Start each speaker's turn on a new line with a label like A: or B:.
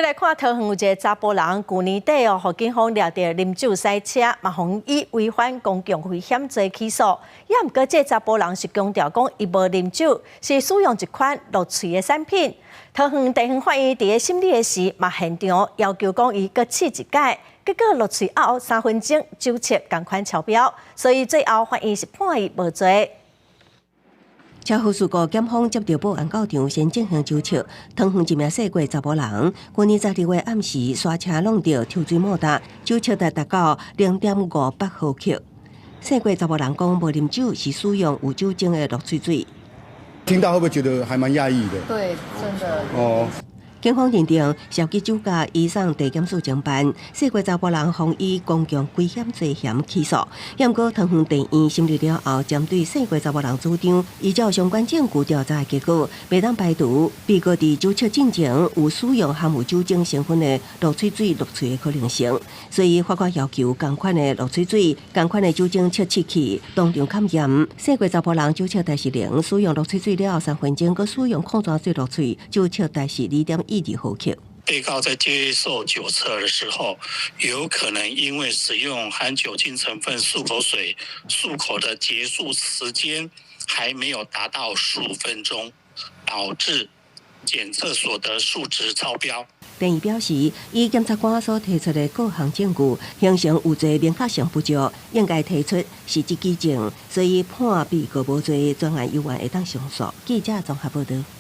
A: 閣來看桃園有一个查埔人，舊年底哦，予警方掠著啉酒駛車，嘛予以違反公共危險罪起訴。也毋過，這个查埔人是強調講，伊無啉酒，是使用一款落喙的產品。桃園地方法院佇咧審理的時，嘛現場要求講伊閣試一擺，結果落喙後3分鐘酒測仝款超標，所以最後法院是判伊無罪。
B: 車禍事故，檢方接到報案到場，先進行酒測。桃園一名細個查埔人，舊年12月暗時煞車挵著抽水摩打，酒測值達到0.58毫克。細個查埔人講無啉酒，是使用有酒精的落喙水。
C: 聽到會不會覺得還蠻訝異的？
D: 對，真的。
C: 哦。
B: 警方認定涉及酒駕，移送地檢署偵辦。細個查埔人予以公共危險罪嫌起訴。毋過桃園地院審理了後，針對細個查埔人主張，依照相關證據調查的結果，袂當排除被告佇酒測進前有使用含有酒精成分的落喙水落喙的可能性，所以法官要求仝款的落喙水、仝款的酒精測試器當場勘驗。細個查埔人酒測值是零，使用落喙水了後3分鐘，閣使用礦泉水落喙，酒測值是2.12毫克。
E: 被告在接受酒測的時候，有可能因為使用含酒精成分漱口水漱口的結束時間還沒有達到15分鐘，導致檢測所得數值超標。
B: 地院表示，以檢察官所提出的各項證據，形成有罪明確性不足，應該提出實質舉證，所以判被告無罪，專案猶原會當上訴。記者綜合報導。